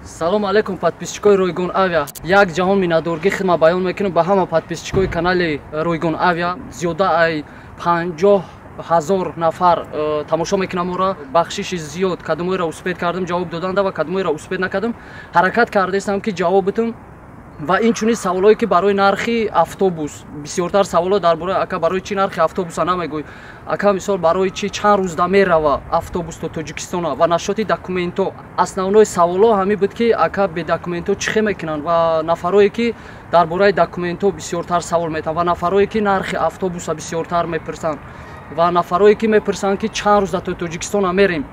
Салом алейкум, подписчикои Ройгон Авиа. Як ҷаҳон миннатдоргӣ хидмат баён мекунам ба ҳама подписчикои канали Ройгон Авиа. Зиёда ай 50 000 нафар тамошо мекунам ора. Бахшиши зиёд, кадомоеро успеть кардам ҷавоб доданда ва кадомоеро успеть накардам. Ҳаракат кардаистам, ки ҷавоб битам. Ва инчунин саволое, ки барои нархи автобус бисёртар саволо дар бораи: «Ака, барои чӣ нархи автобуса намегӯй? Ака, мисол, барои чӣ, чанд рӯзда мерава автобус то Тоҷикистона?» ва насчёти документҳо. Основной саволо ҳамин буд, ки ака, бе документҳо чӣ хел мекунанд? Ва нафарое, ки дар бораи документҳо бисёртар савол метаҳанд, ва нафарое, ки нархи автобуса бисёртар мепурсанд, ва нафарое, ки мепурсанд, ки чанд рӯзда то Тоҷикистона мерем.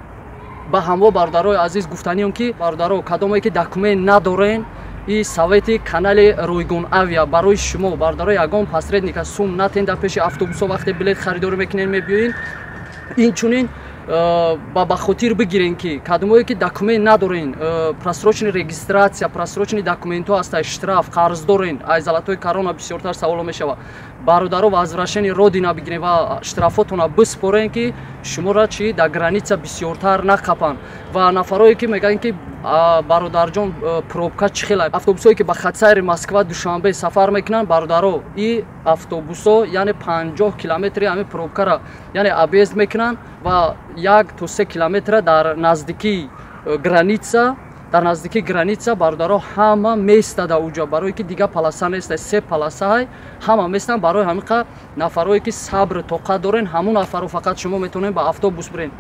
Ба ҳамво, бародарои азиз, гуфтаниём, ки бародаро, кадомое ки документ надорен, и совети канали Ройгон Авиа барои шумо, бародаро: ягон посредника сум натен дар пеши автобусҳо, вақте билет харидорӣ мекунен, мебиёин. Инчунин ба хотир бигирен, ки кадомое ки документ надорен, просроченный регистрация, просроченный документҳо ҳаста, штраф қарз дорен, ай золотой корона бисёртар саволо мешава. Бародаро, возвращение родина бигирен ва штрафотона биспорен, ки шуморо чи дар граница бисёртар нақапанд. Ва нафарое, ки мегӯянд, ки бародарҷон, пробка чӣ хела? Автобусҳое, ки ба хатсайри Москва, Душанбе сафар мекунанд, бародаро, и автобусҳо, яъне 50 километри ҳамин пробкара, яъне объезд мекунанд ва 1 то 3 километра дар наздикии граница, дар наздикии граница, бародаро, ҳама местада уҷа, барое ки дигар полоса неста, се полосаҳай, ҳама местанд. Барои ҳамиқа нафарое, ки сабр тоқат дорен, ҳамун нафаро фақат шумо метавонед ба автобус бирен.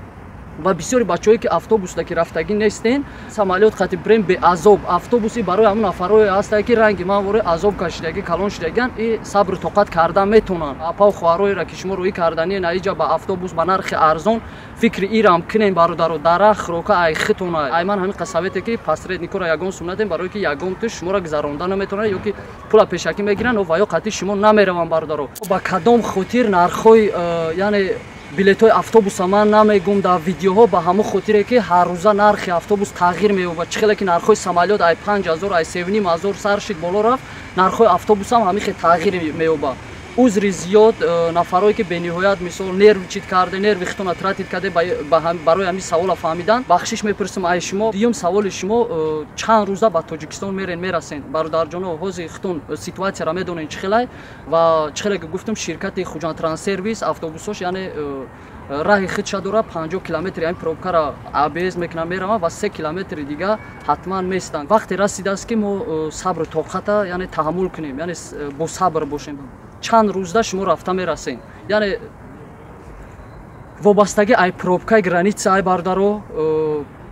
Ва бисёри бачаҳое, ки автобусда ки рафтагӣ нестен, самолёт қати бирен, беазоб. Автобуси барои ҳамун нафарое ҳастае, ки ранги ман вори азоб кашидагӣ, калон шидагиан и сабру тоқат карда метавонанд. Апау хоҳароеро, ки шумо рӯӣ карданӣ наиҷа ба автобус ба нархи арзон, фикри ирам кунен, бародаро. Дарах рока ай хитона. Ай ман ҳамин қасавете, ки посредникора ягон сум надем, барое ки ягон ту шуморо гузаронда наметавонад ё ки пула пешакӣ мегиранд ва ё қати шумо намераванд. Бародаро, ба кадом хотир нархҳои яъне билетҳои автобуса ман намегум дар видеоҳо? Ба ҳамон хотире, ки ҳаррӯза нархи автобус тағйир меёбад. Чӣ хеле ки нархҳои самолёт ай 5000, ай 3500 сар шид, боло рафт, нархҳои автобусам ҳамин хел тағйир меёбад. Узри зиёд, нафарое, ки бениҳоят, мисол, нервничать карде, нерви хитона тратить карде барои ҳамин савола фаҳмидан, бахшиш мепурсам ай шумо. Дуюм саволи шумо: чанд рӯза ба Тоҷикистон мерен, мерасен? Бародарҷоно, ҳозир хитон ситуатсияро медонен, чӣ хелай. Ва чӣ хеле ки гуфтам, ширкати Хуҷандтранссервис автобусош, яъне раҳи худша дора, 50 километри ҳамин пробкара объезд мекунанд, мераванд ва 3 километри дига ҳатман местанд. Вақте расидааст, ки мо сабру тоқата, яъне таҳаммул кунем, яъне бо сабр бошем. Чанд рӯзда шумо рафта мерасен, яъне вобастагӣ ай пробкаи граница, ай бардаро,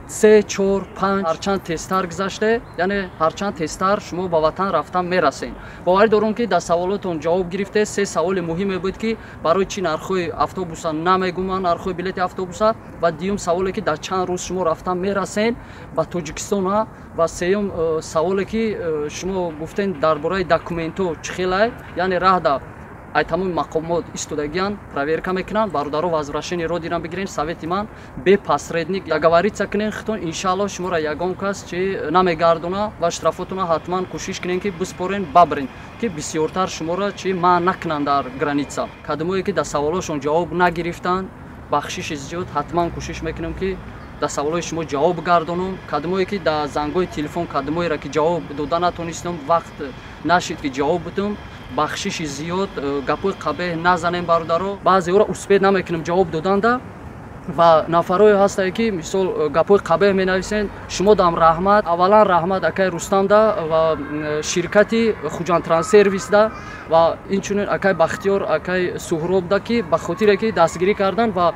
се, чор, панҷ, ҳарчанд тезтар гузаште, яъне ҳарчанд тезтар шумо ба ватан рафтан мерасен. Боварӣ дорум, ки дар саволотон ҷавоб гирифте. Се саволи муҳиме буд, ки барои чӣ нархҳои автобуса намегуманд, нархҳои билети автобуса, ва дуюм саволе, ки дар чанд рӯз шумо рафтан мерасен ба Тоҷикистона, ва сеюм саволе, ки шумо гуфтен дар бораи документҳо чӣ хелай, яъне раҳда ай тамоми мақомот истодагиян, проверка мекунанд. Бародаро, возвращение родина бигирен, совети ман, бе посредник договориться кунен хитон, иншаалло, шуморо ягон кас чи намегардона. Ва штрафотона ҳатман кӯшиш кунен, ки биспорен, бабрен, ки бисёртар шуморо чи манъ накунанд дар граница. Кадомое, ки дар саволошон ҷавоб нагирифтанд, бахшиши зиёд. Ҳатман кӯшиш мекунем, ки дар саволҳои шумо ҷавоб гардонам. Кадомое, ки дар зангҳои телефон, кадомоеро ки ҷавоб дода натонистам, вақт нашид, ки ҷавоб бидам, бахшиши зиёд. Гапҳои қабеҳ назанем, бародаро. Баъзеҳоро успеть намекунем ҷавоб доданда. Ва нафарое ҳастае, ки мисол гапҳои қабеҳ менависен, шумо дам раҳмат. Аввалан раҳмат акай Рустамда ва ширкати Хуҷандтранссервисда ва инчунин акай Бахтиёр, акай Суҳробда, ки ба хотире ки дастгирӣ карданд. Ва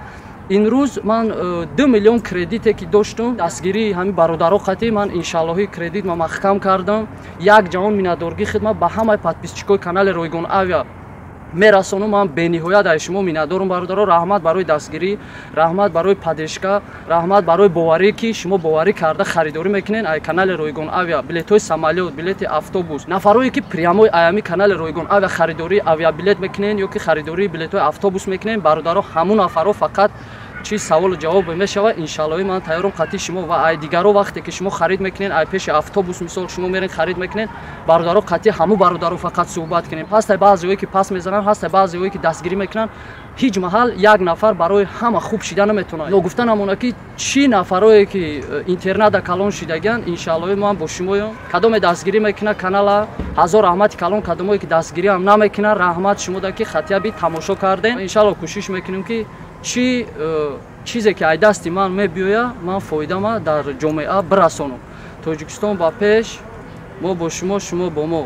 имрӯз ман 2 миллион кредите, ки доштум, дастгирии ҳамин бародаро қатӣ ман иншаллоҳи кредит ма маҳкам кардам. Як ҷаҳон миннатдоргӣ хидмат ба ҳамаи подписчикои канали Ройгон Авиа мерасонам. Ман бениҳоят аз шумо миннатдорам, бародаро. Раҳмат барои дастгирӣ, раҳмат барои поддержка, раҳмат барои боварӣ, ки шумо боварӣ карда харидорӣ мекунед ай канали Ройгон Авиа билетҳои самолёт, билети автобус. Нафарое, ки прямой аями канали Ройгон Авиа харидории авиабилет мекунед ё ки харидории билетҳои автобус мекунед, бародаро, ҳамун нафарҳо фақат Чӣ саволу ҷавоб мешавад, иншаллоҳ ман тайёрам қатъи шумо ва ай дигаро. Вақте ки шумо харид мекунед, ай пеши автобус, мисол, шумо мерен харид мекунед, бародаро, қатъи ҳаму бародаро фақат суҳбат кунем. Ҳастай баъзеое ки пас мезананд, ҳастай баъзеое ки дастгирӣ мекунанд. Ҳеҷ маҳал як нафар барои ҳама хуб шида наметавонад. Ногуфта намонад, ки чӣ нафарое ки интернета калон шидагианд, иншаллоҳ ман бо шумоём. Кадоме дастгирӣ мекунад канала, ҳазор раҳмати калон. Кадомое ки дастгириам намекунад, раҳмат шумода, ки хатияби тамошо кардем. Иншаллоҳ кӯшиш мекунем, ки чӣ чизе ки ай дасти ман мебиёя, ман фоидама дар ҷомеа бирасонам. Тоҷикистон ба пеш! Мо бо шумо, шумо бо мо.